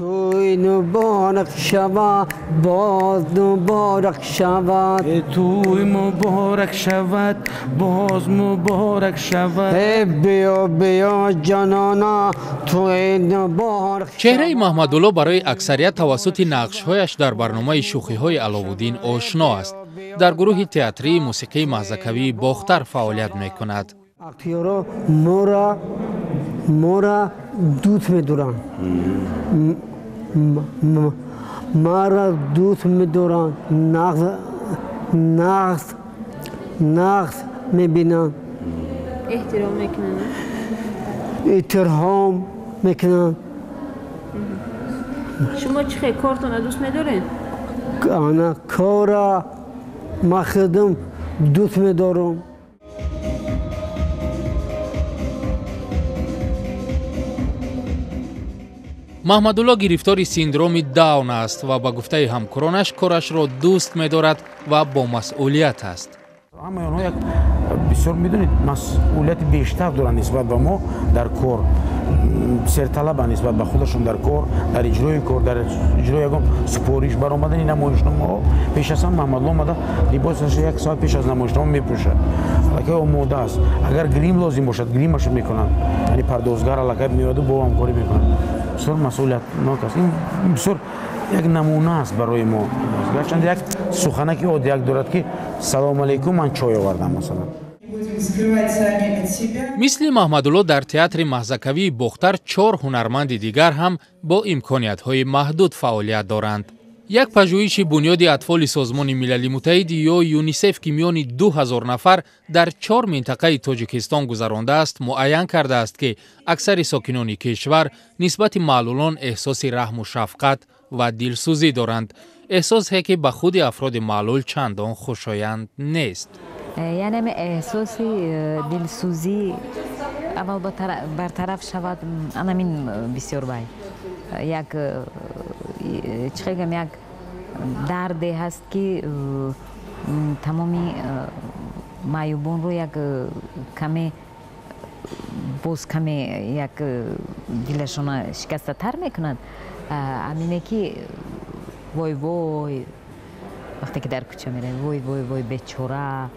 Тӯй муборак шавад, боз муборак шавад. Тӯй муборак шавад, боз муборак шавад. Биё, биё, ҷанона, тӯй муборак. Чеҳраи Маҳмадулло барои аксарият тавассути нақшҳояш дар барномаи шӯхиҳои Аловуддин ошно аст. Дар гурӯҳи театрии мусиқии маҳзакавии Бохтар фаъолият мекунад. Актёро мора дӯст медоранд, маро дӯст медоранд, нағз нағз мебинанд, эҳтиром мекунанд, эҳтиром мекунанд. Шумо чӣ хел кортонро дӯст медоред? Ана кора ма худам дӯст медорам. Маҳмадулло гирифтори синдроми Даун аст ва ба гуфтаи ҳамкоронаш корашро дӯст медорад ва бо масъулият аст. Ҳамаи онҳо як бисёр, медонед, масъулияти бештар доранд нисбат ба мо дар кор, серталабанд нисбат ба худашон дар кор, дар иҷрои кор, дар иҷрои ягон супориш, баромадани намоишномаҳо. Пеш аз ҳама Маҳмадулло омада либосашро як соат пеш аз намоишнома мепӯшад, аллакай омода аст. Агар грим лозим бошад, гримашро мекунанд, яъне пардозгар аллакай меояду бо ҳамкорӣ мекунад. Бисёр масъулиятнок аст. Ин бисёр як намуна аст барои мо. Гарчанде як суханаки оддияк дорад, ки салому алейкум, ман чой овардам, масалан. Мисли Маҳмадулло дар театри маҳзакавии Бохтар чор ҳунарманди дигар ҳам бо имкониятҳои маҳдуд фаъолият доранд. Як пажӯҳиши Бунёди атфоли Созмони Милали Муттаҳид ё ЮНИСЕФ, ки миёни 2000 нафар дар чор минтақаи Тоҷикистон гузарондааст, муайян кардааст, ки аксари сокинони кишвар нисбати маълулон эҳсоси раҳму шафқат ва дилсӯзӣ доранд, эҳсосе ки ба худи афроди маълул чандон хушоянд нест. Яъне эҳсоси дилсӯзӣ аввал бартараф шавад, анамин бисёр бай як чӣ гӯям, як дарде ҳаст, ки тамоми маъюбонро як каме боз каме як дилашона шикастатар мекунад. Амине ки вой вой, вақте ки дар кӯча меравем, вой вой вой, бечора,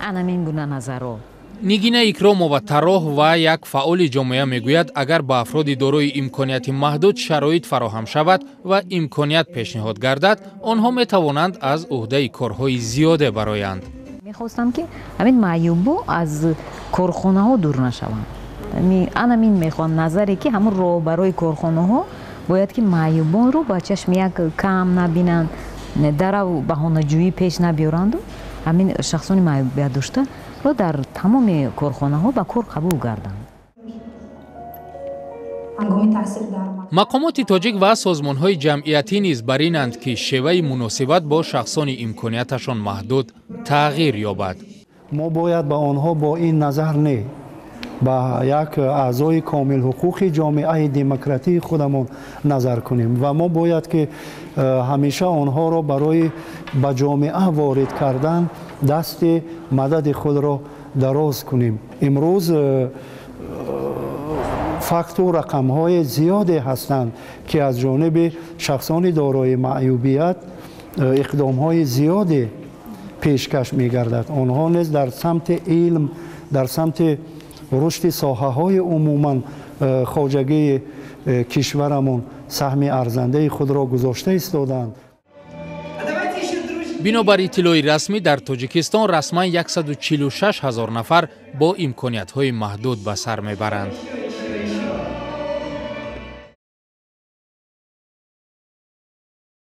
анамин гуна назаро. Нигина Икромова, тарроҳ ва як фаъоли ҷомеа, мегӯяд, агар ба афроди дорои имконияти маҳдуд шароит фароҳам шавад ва имконият пешниҳод гардад, онҳо метавонанд аз ӯҳдаи корҳои зиёде бароянд. Мехостам, ки ҳамин маъюбо аз корхонаҳо дур нашаванд. Анамин мехоҳам назаре, ки ҳамун роҳбарои корхонаҳо бояд ки маъюбонро ба чашми як кам набинанд, дарав баҳонаҷӯӣ пеш набиёранду ҳамин шахсони маъюбият доштаро дар тамоми корхонаҳо ба кор қабул гарданд. Мақомоти тоҷик ва созмонҳои ҷамъиятӣ низ бар инанд, ки шеваи муносибат бо шахсони имконияташон маҳдуд тағйир ёбад. Мо бояд ба онҳо бо ин назар не, ба як аъзои комилҳуқуқи ҷомеаи демократии худамон назар кунем ва мо бояд ки ҳамеша онҳоро барои ба ҷомеа ворид кардан дасти мадади худро дароз кунем. Имрӯз факту рақамҳои зиёде ҳастанд, ки аз ҷониби шахсони дорои маъюбият иқдомҳои зиёде пешкаш мегардад. Онҳо низ дар самти илм, дар самти рушди соҳаҳои умуман хоҷагии кишварамон саҳми арзандаи худро гузошта истодаанд. Бинобар иттилои расмӣ, дар Тоҷикистон расман 146 ҳазор нафар бо имкониятҳои маҳдуд ба сар мебаранд.